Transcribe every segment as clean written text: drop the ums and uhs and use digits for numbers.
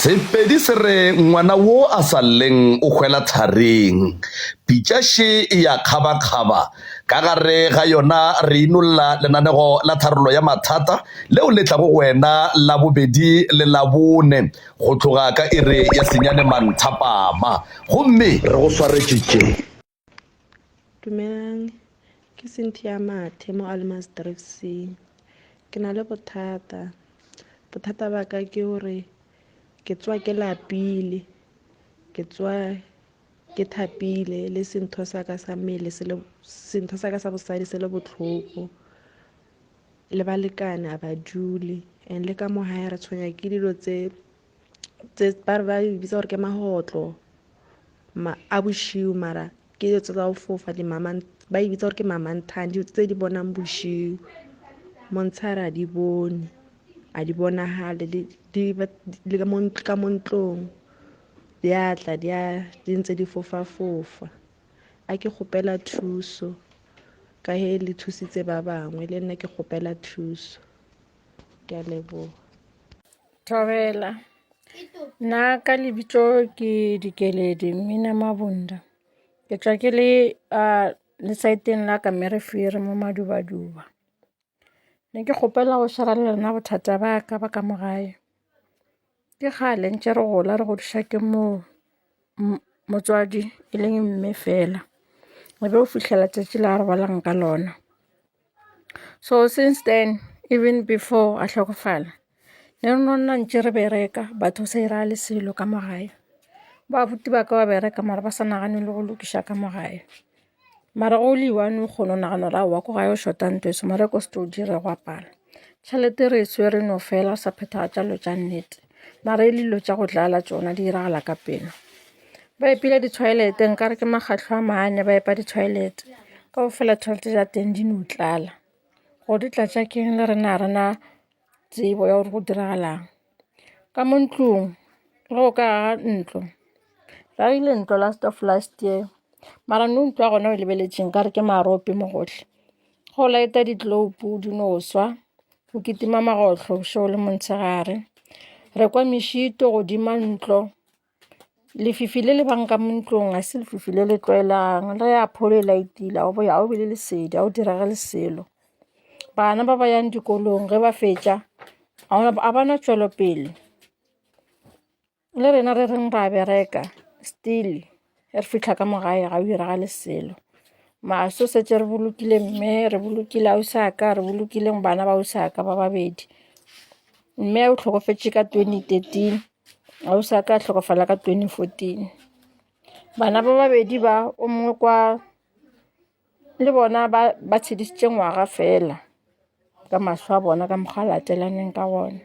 Sepedi se re ngwana wo a sa lleng o hwela tharing. Pitša še e ya kgabakgaba. Ka gare ga yona re inolla lenanego la tharollo ya mathata leo le tlago go wena Labobedi le Labone go tloga ka iri ya senyane manthapama. Gomme re go swaretše tše. Dumelang, ke Cynthia Mathe mo Allemansdrift C. Ke na le bothata. Bothata ba ka ke gore ke tsoa ke lapile, ke tsoa ke thapile le sentho sa ka sa mmele se le sentho sa ka sa bosadi se le botlhoko le balekane a ba dule and le ka mo gae re tshwenya ke dilo tse tse ba re ba bitsa gore ke magotlo ma a bošiu mara ke dilo tse tsa go fofa di mama ba e bitsa gore ke mamanthane dilo tse di bonang bošiu montshare a di bone a di bonagale le ka mo ntlong di a tla di a di ntse di fofafofa a ke kgopela thuso ka he le thusitse ba bangwe le nna ke kgopela thuso ke a leboga. Thobela. Nna ka lebitso ke Dikeledi Mmina Mabunda. Ke tšwa ke le uh, lesaeteng la Kamerefere mo Madubaduba. Ne ke kgopela go shera le lena bothata ba ka ba ka mo gae. Ke kgale ntše re gola re godiša ke mo motswadi e leng mme fela. E be o fihlela tšatši la robalang ka lona. So since then even before a hlokofala ne re no nna ntše re bereka batho sa iragale selo ka mo gae. Ba abuti ba ka ba bereka mara ba sa nagane le go lokiša ka mo gae. Mara ge o le one o kgona go nagana gore aowa ko gae o short-a ntho e so mara ko se tlo dira go a pala. Tšhelete re e swere no fela re sa phethagatša dilo tša nnete mara e le dilo tša go dlala tšona di iragala ka pela. Ba epile di-toilet nkare ke makgahlo a mane ba epa di-toilet kaofela toilet tša teng di no tlala. Gore di tlatša ke eng le rena ga re na tsebo ya gore go diragalang. Ka mo ntlong ge o ka aga ntlo re agile ntlo last of last year mara nou ntlo ya gona o e lebeletše nkare ke marope mo gohle. Ge o light-a di-globe di no swa, go kitima magotlo bošego le motshegare. Re kwa mešito godima ntlo, lefifi le le bang ka mo ntlong ga se lefifi le le tlwaelegang le ge a pholo e light-ile ga o be le lesedi ga o direge le selo. Bana ba ba yang dikolong ge ba fetša ga ba na tšwelopele. Le rena re reng ra bereka still ge re fihla ka mo gae ga o iragale selo. Mara so šetše re bolokile mme, re bolokile ausi wa ka, re bolokile bana ba ausi wa ka ba babedi. Mme o hlokofetše ka 2013, ausi wa ka a hlokofala ka 2014. Bana ba babedi ba o mongwe kwa le bona ba tshedisitše ngwaga fela ka mahlo a bona ka mokgwa a latelaneng ka gona.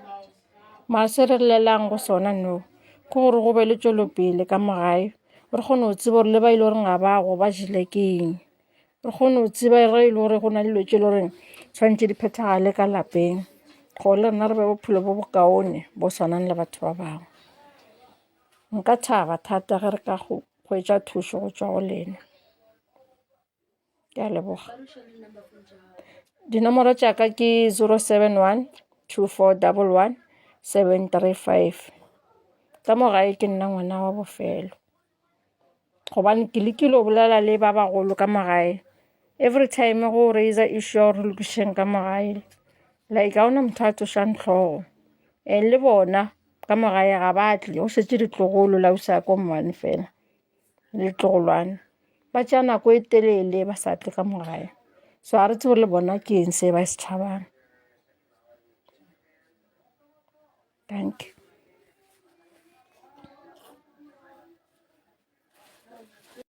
Mara se re llelang go sona nou ke gore go be le tšwelopele ka mo gae re kgone go tseba gore le ba e le goreng ga ba go ba jele ke eng, re kgone go tseba ge e le gore go na le dilo tše e le goreng tshwanetse di phethagale ka lapeng gore le rena re be bophelo bo bokaone bo swanang le batho ba bangwe. Nka thaba thata ge re ka hwetša thušo go tšwa go lena. Ke a leboga. Dinomoro tša ka ke 071 2411 735. Ka mo gae ke nna ngwana wa bofelo. Gobane ke lekile go bolela le ba bagolo ka mo gae. Every time go raiser issue ya gore re lokišeng ka mo gae like ga gona motho a tsošang hlogo. And le bona ka mo gae ga ba tle go šetše ditlogolo le ausi wa ka o one fela le ditlogolwana. Ba tšea nako e telele ba sa tle ka mo gae. So ga re tsebe le bona ke eng se ba se tšhabang. Dankie.